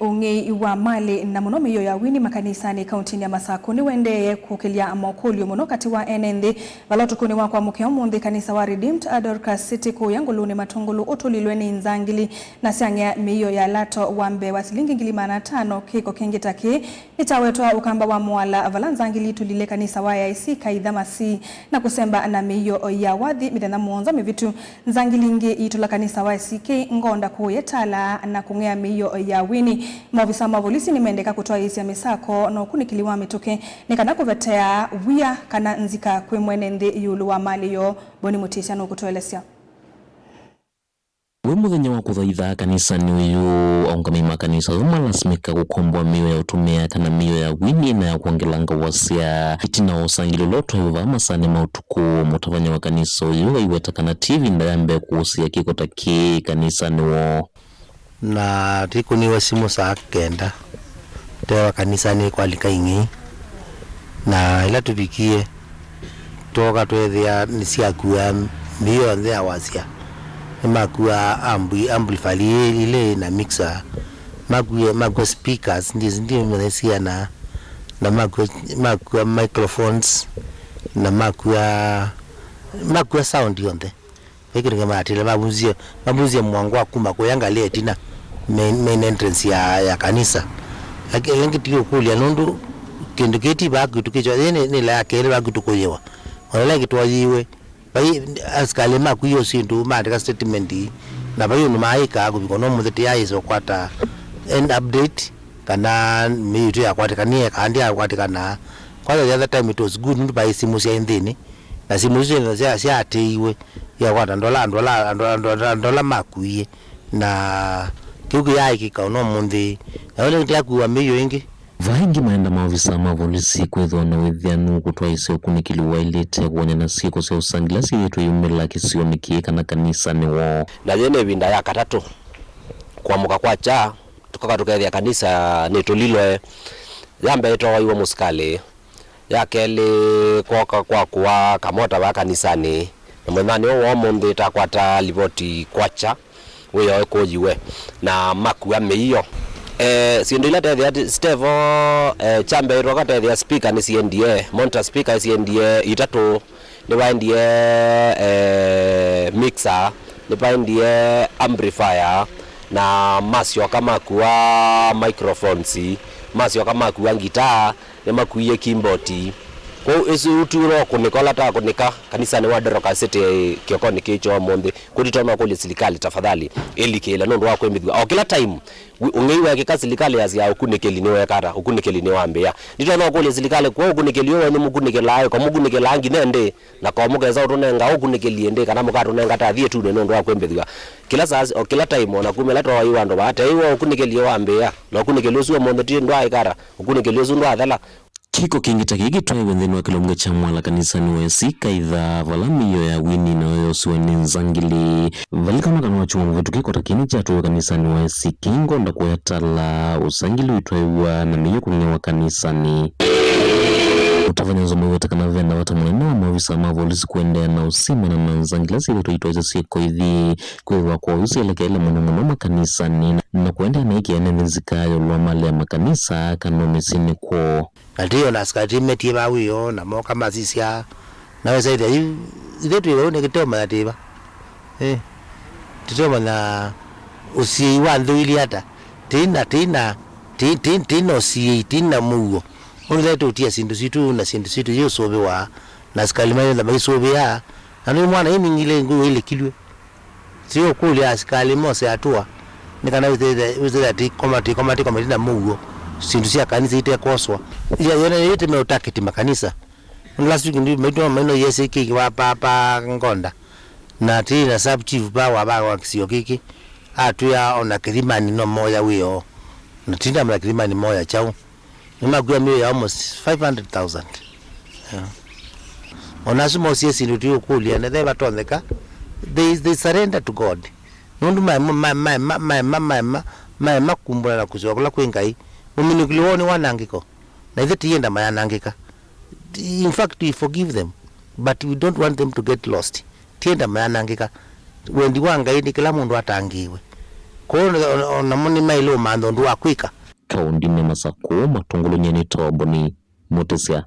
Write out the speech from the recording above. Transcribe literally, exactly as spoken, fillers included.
Ũng'ei wa malĩ na mũno mĩio ya wini makanisanĩ kauntinĩ ya Masakũ nĩũendee kũkĩlya makũlyo mũno katĩ wa ene nthĩ, vala ũtukũnĩ wa kwamũkĩa ũmũnthĩ kanisa wa Redeemed Dorcas City kũũya Ngũlũnĩ Matũngũlũ ũtũlilwe nĩ nzangili na syang'ea mĩio ya lato wa mbee wa silingi ngili maana atano. Kĩko kĩngĩ ta kĩĩ nĩkyawetwa Ũkamba wa Mwala, vala nzangili itũlile kanisa wa A I C Kaitha Masii na kũsemba na mĩio ya wathi mĩthenya mũonza mĩvĩtu. Nzangili ingĩ iitũla kanisa wa A I C K Ngonda kũũya Tala na kũng'ea mĩio ya wini. Maovisa ma volisi nĩmendeka kũtwaĩĩsya mĩsako na ũkunĩkĩli wa mĩtũkĩ nĩ kana kũvetea wia kana nzika kwĩ mwene nthĩ ĩũlũ wa malĩ yoo. Boni Mũtĩsya nũkũtũelesya. Wĩ mũthenya wa kũthaitha kanisanĩ ũyũ, aũngamĩi ma kanisa ũyũ malasimĩka kũkomboa mĩio ya ũtũmĩa kana mĩio ya wini na ya kwongelanga wasya. Ĩtina wa ũsangĩli ũla ũtwaĩwe vaa masaanĩ ma ũtukũ, mũtavany'a wa kanisa ũyũ aiweta kana ti ĩvinda ya mbee kũũsĩĩa kĩko ta kĩĩ kanisanĩ woo. Na tũikũnĩwe simũ saa kenda, tweewa kanisanĩ kwalika ing'ei, na ĩla tũvikie, twooka tweethĩa nĩsyakua mĩio yonthe ya wasya. Nĩmakua ampli-, amplifier ilĩ, ilĩ na mixer, makua, makua speakers, ndi, ndimanya siana, na makua, makua microphones, na makua, makua sound yonthe. Vai kĩndũ kĩmaatĩle, mavunzie, mavunzie mũango wa kuma kũya ngalĩ ya ĩtina, main, main entrance ya, ya kanisa. Lakini ĩngĩ ti ũkũlya, nũndũ kĩndũ kĩĩ ti vaa kwitũ kĩkyo, yĩ nĩ, nĩ ĩla ya kelĩ vaa kwitũ kũyĩwa. Ona ĩla ĩngĩ twayiwe, vai asikalĩ makuie syĩndũ, maandĩka statement, na vai ũndũ maaĩkaa kũvika ũno mũthĩ tĩyaaĩsa ũkwata an update, kana mĩio itũ yakwatĩkanie, kana ndyakwatĩkana. Kwanza the other time it was good, nũndũ vai simũ syaĩ nthĩnĩ, na simũ isu sya, sya, syaatĩiwe. Yakwata ndola, ndola, ndola, ndola, ndola makuie, na kĩu kĩyaaĩkĩka ona ũmũnthĩ. Na ĩla kĩla kuwa mĩio ĩngĩ. Vaa ĩngĩ maenda maovisa ma volisi kwĩthĩwa na wĩthĩanu kũtwaĩĩsya ũkunĩkĩli waĩlĩte kũwany'a na syĩko sya ũsangĩla syĩthĩĩtwe iyumĩla kĩsionĩ kĩĩ kana kanisanĩ woo. Na yĩĩ nĩ ĩvinda ya katatũ kwamũka kwakya, tũkoka tũkethĩa kanisa nĩtũlilwe. Ya mbee ĩtowaiwe mũsikalĩ, ya kelĩ kwoka kwa kũa kamota vaa kanisanĩ, na mũthenyanĩ ũũ wa ũmũnthĩ takwata livoti kwakya wĩoo ĩkũyiwe na makua mĩio. Eh, syĩndũ ila tethĩa ti-, sitevo, eh, kya mbee twoka tethĩa speaker nĩsiendie, monitor speaker nĩsiendie itatũ, nĩvaendie, eh, mixer, nĩvaendie amplifier, na masyoka makua microphones, masyoka makua ngitaa, nĩmakuie keyboard. Kwoou ĩsu tu no kũnĩka ũla twakũnĩka kanisanĩ wa Dorcas City kĩokonĩ kĩĩ kya ũmũnthĩ. Kũu tũtonya kũlya silikalĩ tafadhali ĩlikĩle nũndũ wa kwĩmbĩthw'a o kĩla time. Wi-, ũng'ei wekĩka silikalĩ yasya ũkunĩkĩli nĩwekata, ũkunĩkĩli nĩwambĩĩa. Nĩtonya kũlya silikalĩ, kwa ũkunĩkĩli ũũ wenyu mũkunĩkĩlaa ĩ, kwa mũkunĩkĩlaa nginya ĩndĩ, na kwa mũkesa ũtũnenga ũkunĩkĩli ĩndĩ, kana mũkatũnenga ta thiĩtũnĩ nũndũ wa kwĩmbĩthw'a kĩla saa, o kĩla time, o na kuma ĩla twawaiwa andũ vaa, tei wa ũkunĩkĩli wambĩĩa, na ũkunĩkĩli ũsu ũmũnthĩ ti ndwaĩkata, ũkunĩkĩli ũsu ndwathela. Kĩko kĩngĩ ta kĩĩ kĩtwaĩwe nthĩnĩ wa kĩlungu kya Mwala kanisanĩ wa A I C Kaitha, vala mĩio ya wini nayo yosiwe nĩ nzangili. Valikana kana wa kyumwa mũvĩtũku kĩko ta kĩĩ nĩkyatwaĩwe kanisanĩ wa A I C Ngonda kũya Tala, ũsangili ũitwaĩwa na mĩio kũng'ewa kanisanĩ. Mũtavany'a Nzomo aiweta kana ve na vata mũnene wa maovisa ma volisi kũendeea na ũsimana na nzangili ila syĩthĩĩtwe itwaĩsya syĩko ithi, kwĩthĩwa kwoou syelekeele mũno mũno makanisanĩ, na, na kũendeea na ĩkĩa nene nzika ya ũlũa malĩ ya makanisa kana o mĩsyĩnĩ kwoo. Na tĩ o na asikalĩ tĩmetie vaa wĩoo, na mooka masisya, na wesa ĩthĩa yu, ithe twĩ vau nĩkĩ tũteũmanya twĩ va? Eh, tũteũmanya ũsiĩi wa nthĩ ũilyĩ ata? Tĩna, tĩna, tĩ-, tĩ-, tĩna ũsiĩi, tĩna mũuo. Ũndũ ĩla tũtia syĩndũ sitũ na syĩndũ sitũ yĩũsũvĩwa, na asikalĩ maitha maisũvĩa, na nĩ mwana ĩmingile ngũĩ ĩlikilw'e. Siũkũlya asikalĩ mose atũa, nĩ kana wĩsĩthĩa, wĩsĩthĩa tĩkoma, tĩkoma, tĩkoma tĩna mũuo, syĩndũ sya kanisa itekoswa. Ya, yona yĩte meũtakĩti makanisa. Last week ndi maitũ maino yesĩ kĩki wa pa, pa Ngonda. Na tĩ na sub chief pa wa, wa, wa kĩsio kĩkĩ. Atwĩa ona Kĩthimani no moya wĩoo. Na tindamanya Kĩthimani moya kyaũ. Nĩmakua mĩio ya almost five hundred thousand. Yeah. Ona asu mosie syĩndũ tũikũlya, na ve vatonyeka, they, they surrender to God. Nũndũ maema, maema, maema, maema, maema, maema kumbũla na kũsyoka kũla kwĩ Ngai. Mũminũkĩlyo woo nĩ wanangĩko. Na ithe tiyenda mayanangĩka. In fact, we forgive them, but we don't want them to get lost. Tienda mayanangĩka. Wendi wa Ngai nĩ kĩla mũndũ atangĩĩwe. Kwoou o- o- namo nĩmaĩle ũmantha ũndũ wa kwĩka. Kaũndinĩ ya Masakũ, matongolony'e nĩ Toboni Mũtĩsya.